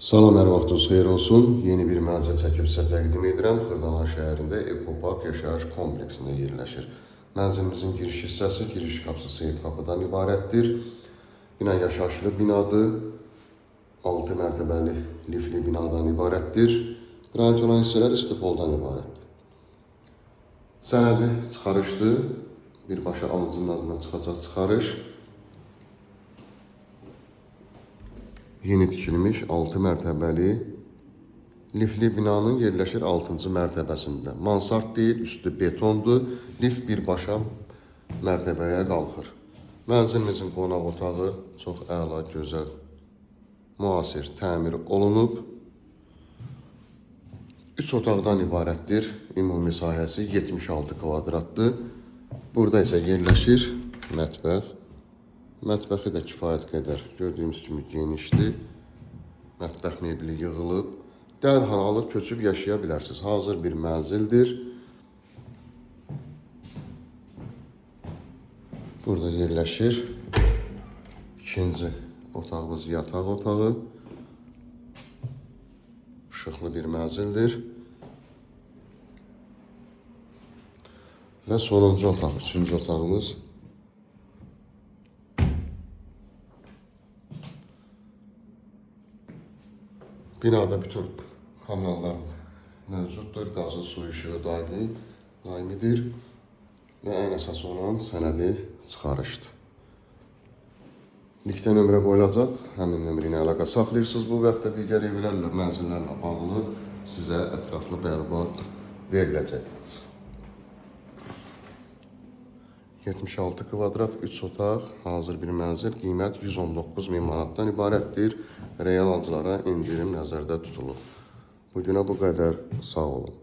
Salam, hər vaxtınız xeyir olsun. Yeni bir mənzil çəkib sizə təqdim edirəm. Xırdalan şəhərində Ekopark yaşayış kompleksində yerləşir. Mənzilimizin giriş hissəsi, giriş qapısı seyf qapıdan ibarətdir. Bina yaşayışlı binadır. 6 mərtəbəli lifli binadan ibarətdir. Qranit olan hissələr istipoldan ibarətdir. Sənədi çıxarışdır. Birbaşa alıcının adına çıxacaq çıxarış. Yeni tikilmiş 6 mərtəbəli lifli binanın yerləşir 6-cı mərtəbəsində. Mansard deyil, üstü betondur. Lift birbaşa mərtəbəyə qalxır. Mənzilimizin qonaq otağı çox əla, gözəl, müasir təmir olunub. 3 otaqdan ibarətdir. Ümumi sahəsi 76 kvadratdır. Burada isə yerləşir mətbəx. Mətbəxi də kifayət qədər gördüyümüz kimi genişdir. Mətbəx mebeli yığılıb. Dərhal alıb köçüb yaşaya bilərsiniz. Hazır bir mənzildir. Burada yerləşir ikinci otağımız, yataq otağı. İşıqlı bir mənzildir. Və sonuncu otaq, üçüncü otağımız. Binada bütün kanallar mövcuddur. Qazı, su, işığı daimidir. Və ən əsas olan sənədi çıxarışdır. Linkdə nömrə qoyulacaq. Həmin nömrə ilə əlaqə saxlayırsınız. Bu vaxtda digər evlərlə, mənzillərlə bağlı sizə ətraflı məlumat veriləcək. 76 kvadrat, 3 otaq, hazır bir mənzil, qiymət 119 min manatdan ibarətdir. Real alıcılara endirim nəzərdə tutulub. Bugünə bu qədər. Sağ olun.